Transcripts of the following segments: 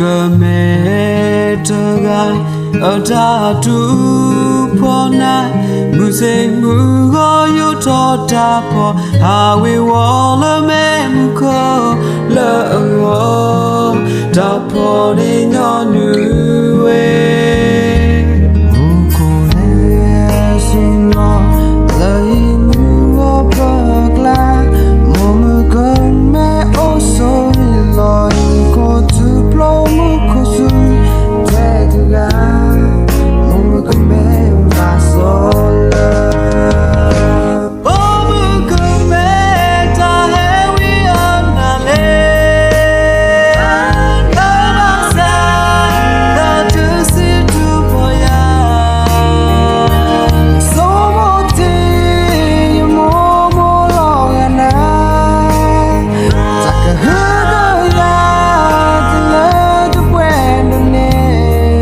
ကမဲတဂၤ အတၢ်တူၢ်ဖှီၣ်နၤ, မုၢ်ဆ့ၣ်မုၢ်ဂီၤယိးထီၣ်တၢ်ဖှီၣ်, ဟးဝ့ၤဝီၤလၢမဲးမုၢ်ခိၣ်လၢအဂီၢ်, တၢ်ဖှီၣ်န့ၣ်ညီနုၢ်ဝဲ မူခိၣ်လဲၤဆူလီၤ လၢဟံၣ်မုၢ်ဂီၤပၢၤကျါ, မိၢ်မုၣ်ကမဲအိၣ်ဆိးဟံၣ်လီၤ, ဟံၣ်ခိၣ်ထူဖျိမူခိၣ်စူၤ တဲတဂၤ, မိၢ်မုၣ်ကမဲဘၣ်စီလၢ မိၢ်မုၣ်ကမဲတၢ်ဟဲဝံအနၤလဲၣ်, ဘၣ်ဆၣ် တၢ်တစံးတူၢ်ဖှီၣ်ယၤ, ဆိမိၣ်တ့ၢ် ယမိၢ်မိၢ်လီၤဂာ်နၤ, တၢ်ကဟုကယာ် တလၢတပှဲၤဒိၣ်န့ၣ်,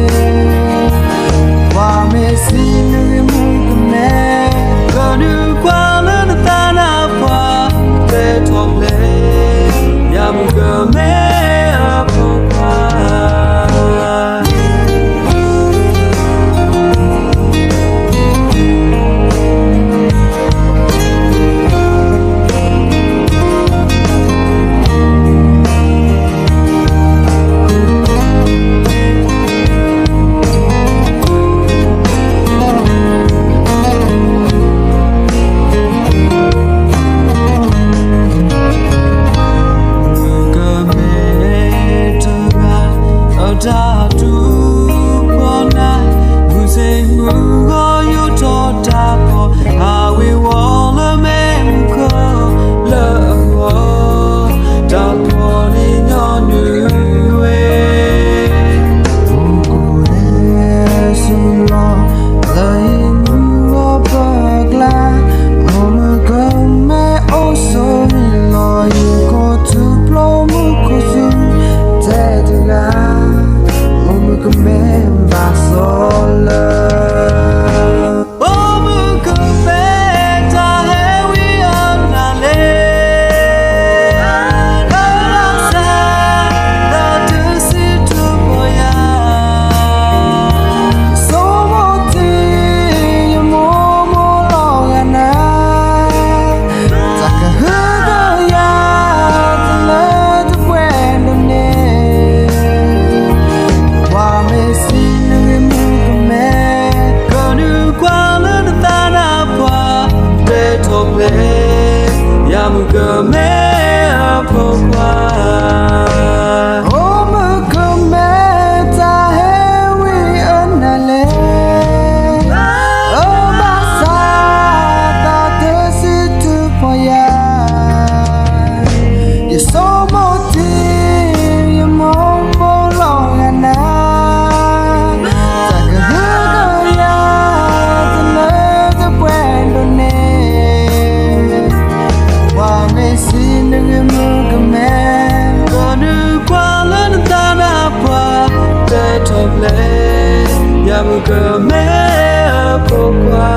ပှၤမ့ၢ်စံးနဂ့ၢ်မုၣ်ကမဲ, ကနုာ်ကွၢ်လၢနသးနါပှၢ် တဲထီၣ်ဖျဲး ယမုၣ်ကမဲအဖိခွါ ကမဲတဂၤ အတၢ်တူၢ်ဖှီၣ်နၤ, မုၢ်ဆ့ၣ်မုၢ်ဂီၤယိးထီၣ်တၢ်ဖှီၣ်, ဟးဝ့ၤဝီၤလၢမဲးမုၢ်ခိၣ်လၢအဂီၢ်, တၢ်ဖှီၣ်န့ၣ်ညီနုၢ်ဝဲ မူခိၣ်လဲၤဆူလီၤ လၢဟံၣ်မုၢ်ဂီၤပၢၤကျါ, မိၢ်မုၣ်ကမဲအိၣ်ဆိးဟံၣ်လီၤ, ဟံၣ်ခိၣ်ထူဖျိမူခိၣ်စူၤ တဲတဂၤ, မိၢ်မုၣ်ကမဲဘၣ်စီလၢ မိၢ်မုၣ်ကမဲတၢ်ဟဲဝံအနၤလဲၣ်, ဘၣ်ဆၣ် တၢ်တစံးတူၢ်ဖှီၣ်ယၤ, ဆိမိၣ်တ့ၢ် ယမိၢ်မိၢ်လီၤဂာ်နၤ, တၢ်ကဟုကယာ် တလၢတပှဲၤဒိၣ်န့ၣ်, ပှၤမ့ၢ်စံးနဂ့ၢ်မုၣ်ကမဲ, ကနုာ်ကွၢ်လၢနသးနါပှၢ် တဲထီၣ်ဖျဲး ယမုၣ်ကမဲအဖိခွါ မိၢ်မုၣ်ကမဲတၢ်ဟဲဝံအနၤလဲၣ်, ဘၣ်ဆၣ် တၢ်တစံးတူၢ်ဖှီၣ်ယၤ, ယဆိမိၣ်တ့ၢ် ယမိၢ်မိၢ်လီၤဂာ်နၤ, တၢ်ကဟုကယာ် တလၢတပှဲၤဒိၣ်န့ၣ်, ပှၤမ့ၢ်စံးနဂ့ၢ်မုၣ်ကမဲ, ကနုာ်ကွၢ်လၢနသးနါပှၢ် တဲထီၣ်ဖျဲး ယမုၣ်ကမဲအဖိခွါ